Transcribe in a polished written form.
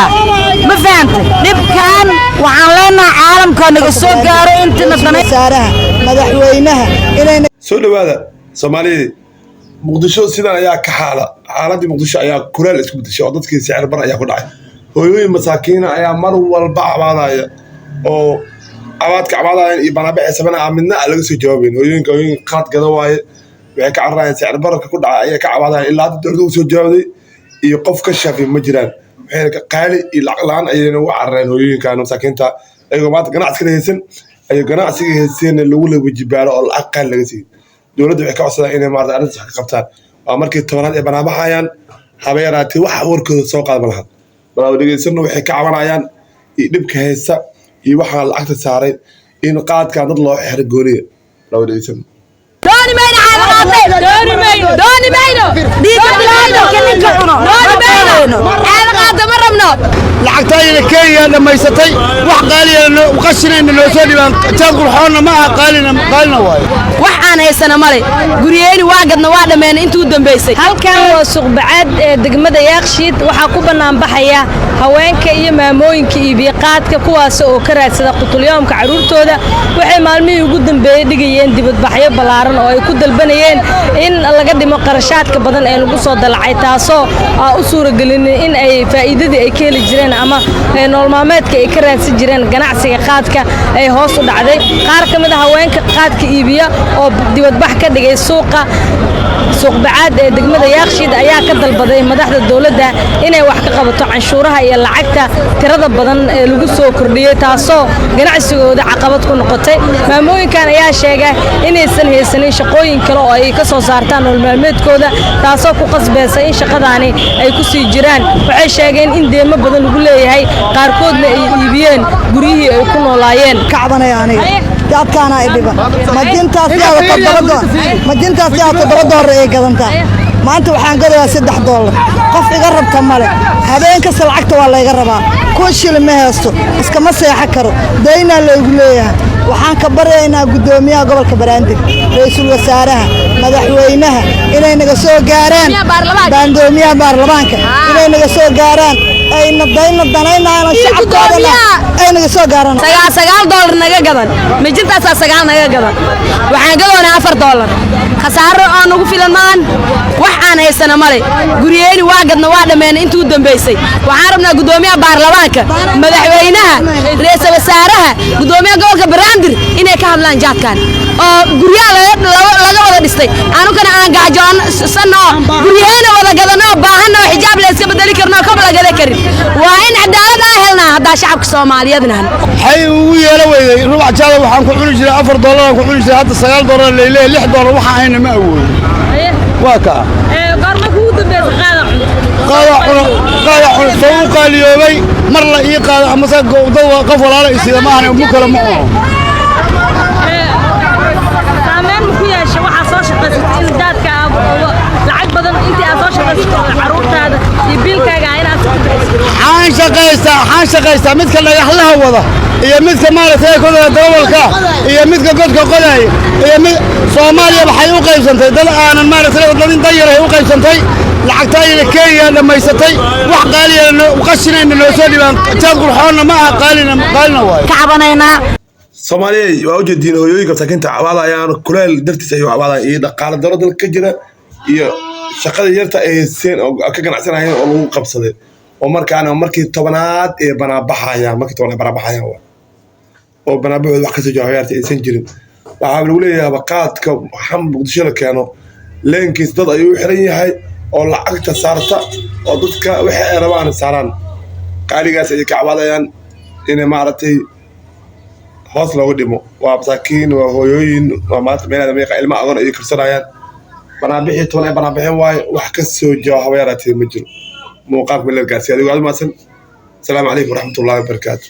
Arkaa, ma fahantay? Dhibkan waxaan leenahay caalamka naga soo gaaro intina danay. Wasaaraha, madaxweynaha inayna Soo dhawaada, Soomaaliyadii. Muqdisho sidan ayaa ka xaala. Xaaladii Muqdisho ayaa kuleel isku bedeshay oo dadkii sicir bar ayaa ku dhacay. Hooyooyin masaakiina ayaa mar walba cabaadaya oo cabaadka cabaadayan iyo banaanbaxaysabana aan midna aan laga soo jawaabayn. Hooyooyinka qaad gada waaye, waxay ka cararayaan sicir bararka ku dhacay ayay ka cabaadayan. Ilaa hadda dowladda u soo jawaabday iyo qof ka shaqi ma jiraan. Waxayna ka qaali iyo lacag la'aan ayayna uga carareen hooyooyinkan masaakiinta, ayagoo maanta ganacsi haysan, ayay ganacsiga haysteen lagu lawajibaaro oo lacag qaali laga siiyey. Dowladda waxay ka codsadaan inay maarata arrintaas wax ka qabtaan. Waa markii 10aad ay banaanbaxayaan, haba yaraatee wax warkooda soo qaad ma lahan. Bal dhegeysano waxay ka cabanayaan iyo dhibka haysta iyo waxaa lacagta saaray in qaadkan dad loo xiro gooniya. Bal dhegeysano. Dooni mayno caadaqaate, dooni mayno, dooni mayno dhiigga bilaadanka ninka cuno, dooni mayno caadaqaate, ma rabno. Lacagtaayada Kenya dhammaysatay. Wax qaaliyana qashinayna noo soo dhibaan. Jaad qurxoonna ma aha, qaalina qaalina waayo. Wax aan haysana male, guryeeni waa gadna, waa dhammeena intuu dambaysay. Halkan waa Suuqbacaad ee degmada Yaaqshiid. Waxaa ku bannaanbaxaya haweenka iyo maamooyinka iibiya qaadka, kuwaas oo ka raadsada qutulyoomka carruurtooda. Waxay maalmihii ugu dambeeyey dhigayeen dibadbaxyo ballaaran oo ay ku dalbanayeen in laga dhimo qarashaadka badan ee lagu soo dalacay, taasoo u suuragelinin in ay faa'iidadii ay ka heli jireen ama nolol maalmeedka ay ka raadsan jireen ganacsiga qaadka ay hoos u dhacday. Qaar ka mid a haweenka qaadka iibiya oo dibadbax ka dhigay suuqa Suuqbacaad ee degmada Yaaqshiid ayaa ka dalbaday madaxda dowladda inay wax ka qabato canshuuraha iyo lacagta tirada badan ee lagu soo kordhiyey, taasoo ganacsigooda caqabad ku noqotay. Maamooyinkan ayaa sheega inaysan haysanin shaqooyin kale oo ay ka soo saartaan nolol maalmeedkooda, taasoo ku qasbaysa in shaqadaani ay ku sii jiraan. Waxay sheegeen in deemo badan lagu leeyahay, qaarkoodna ay iibiyeen guryihii ay ku noolaayeen. Ka cabanaya aniga, jaadkaana i dhiba. Majintaas yaada $7, majintaas yaada $7 ay gadantaa. Maanta waxaan gadayaa $3. Qof iga rabta male. Habeen kasta lacagta waa layga rabaa. 1000 shilin ma haysto, iskama seexan karo, daynaa laygu leeyahay. Waxaan ka baryaynaa guddoomiyaha gobolka Banaadir, ra'iisul wasaaraha, madaxweynaha inay naga soo gaaraan, guddoomiyaha baarlamaanka inay naga soo gaaraan, ayna dayna danaynayaan shacabkoodana ay naga soo gaaraan. $9 naga gadan mijintaasaa, 9 naga gadan. Waxaan gadoonaa $4. Khasaaro oo nagu filan maan, wax aan haysana male. Guryeeni waa gadna, waa dhammeena intuu dambaysay. Waxaan rabnaa guddoomiyaha baarlamaanka, madaxweynaha, ra'iisul wasaaraha, guddoomiyaha gobolka Banaadir inay ka hadlaan jaadkan oo guryaha laga wada dhistay, anukana aan gaajoonsanno, guryaheena wada gadano, baahanno, xijaab la iska bedeli karno, kaba la gada karin. Waa in cadaalad aan helnaa haddaa shacabka Soomaaliyeed nahan. Waxay ugu yeelo weyday rubac jaada waxaan ku cuni jiray $4 aan ku cuni jiray, hadda $9 layleeyahay, $6 waxaan hayna ma awoodo. Waa kaa. Goorma kugu dambeysa qaada cunto? Qaada cuno, qaada cuno. Soo u qaaliyoobay mar la ii qaado ama se dad qof walaala isida ma ahan, mu kale ma cuno. Saameyn ma ku yeesha waxaa soo shaqaysatay in jaadka aad lacag badan intii aad soo shaqaysato carruurtaada iyo biilkaaga inaad ku bixiso? Xaan shaqaystaa, xaan shaqaystaa. Midka dhagaxlaha wada iyo midka maaragtay kodaya darawalka iyo midka godka qodaya iyo mid Soomaaliya waxay u qaybsantay dad aanan maaragtay dad in danyar ay u qaybsantay. Lacagtaayada Kenya dhammaysatay. Wax qaaliyana qashinayna noo soo dhibaan. Jaad qurxoonna ma aha, qaalina qaalina waayo. Ka cabanaynaa. Soomaaliya waa ujeediin, hooyooyinka masaakiinta cabaadayaan, kuleel dartiis ayuu cabaadaya iyo dhaqaale daro dalka ka jira iyo shaqada yarta ay haysteen oo ka ganacsanayeen oo lagu qabsaday, oo markaana markii 10aad ee banaabaxayaan, markii 10aad ee banaabaxayaan waa oo banaabaxooda wax kasoo jawaab yarta aysan jirin. Waxaa lagu leeyahay qaadka xam Muqdisho la keeno leenkiis dad ayuu u xiran yahay oo lacagta saarta oo dadka waxa ay rabaan saaraan. Qaaligaas ayay ka cabaadayaan inay maaragtay hoos looga dhimo. Waa masaakiin, waa hooyooyin, waa maanta meelaha meeqa ilma agoon ayay karsanayaan. Banaanbixii 10 ay banaanbixin waayo, wax ka soo jawaab haba yaraatee ma jiro. Muuqaalka meel gaarsiiya. Adigo aad mahadsan. Asalaamu calaykum waraxmatullaahi wabarakaatu.